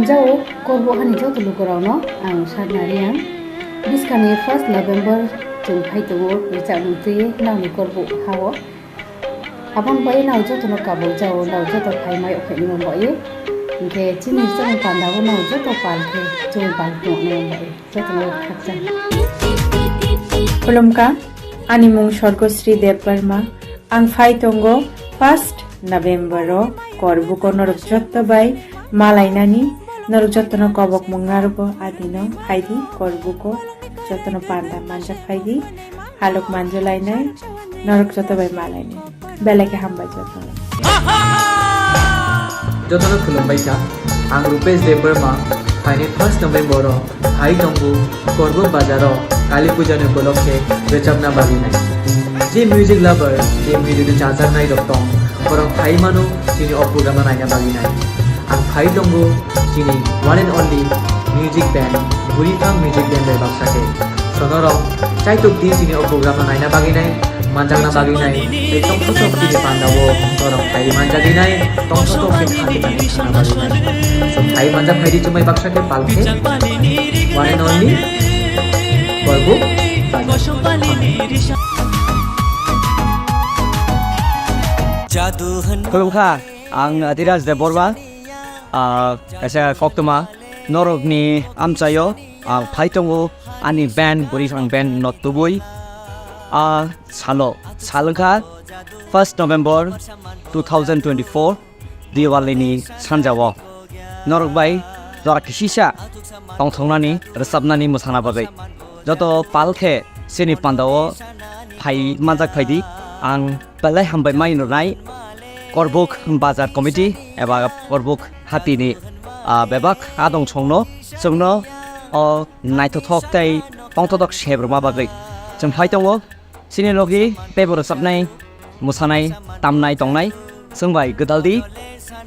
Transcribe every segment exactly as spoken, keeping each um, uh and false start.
Jao Korbo hani joto lukurokno ang sakna riyang. Bwskangni first November chwng phai tongo, rijak mung twi nangni Korbo hao. Abang bai nang jotono kabuk jao, nang joto phai mai okhai ni bai. Hingke chini chwng panda bo nang joto pal khe chwng pal tong ni bai. Jotono khakchang. Khulumkha, ani mung Sorgosri Debbarma. Ang phai tongo first November o Korbuko norok jotto bai malainani, norok jottono kobok mung narugo adino phaidi Korbuko jottono panda manjak phaidi, halok manjolainai, norok jotto bai malainai. Belai khe hambai jottono. Jotono khulumbai kha. Ang Rupesh Debbarma, phainai first November o phai tongo Korbo bazar o Kali Puja ni upolokhe rwchapna bagwi nai. Je music lover, je music ni chajaknai rok tong, borok phai mano chini o program no naina bagwi nai. Ang phai tongo chini one and only music band, Buripha Music Band bai baksa khe. Sonorok chaitok di chini o program no naina bagwi nai, manjakna bagwi nai, tei tongthok chini panda o norok phai manjagwi nai, tongthok khe thangwi thangwi thangna bagwi nai. So phai manjak phai di chumai baksa khe pal khe one and only Korbo. Khulumkha, ang Adhiraj Debbarma, ah, kaisa koktwma norokni amchaio, ah, phai tongo ani band, Buripha Band no tubui, ah, salo, sal wngkha first November two thousand twenty-four, Diwali ni sanjao norok bai jora kisisa tongthoknani, rwchapnani, mwsana bagwi. Joto pal khe chini pandao phai manjak phaidi, ang belai hambai mai rwnai Korbuk Bazar Committee eba Korbuk Hati ni, ah, bebak adong songno, chwngno o naithothok tei tongthothok sebrwma bagwi. Chwng phai tongo. Chini logi teibo rwchapnai, mwsanai, tamnai tongnai chwng bai gwdaldi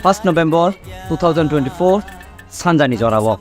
first November two thousand twenty-four sanjani jorao.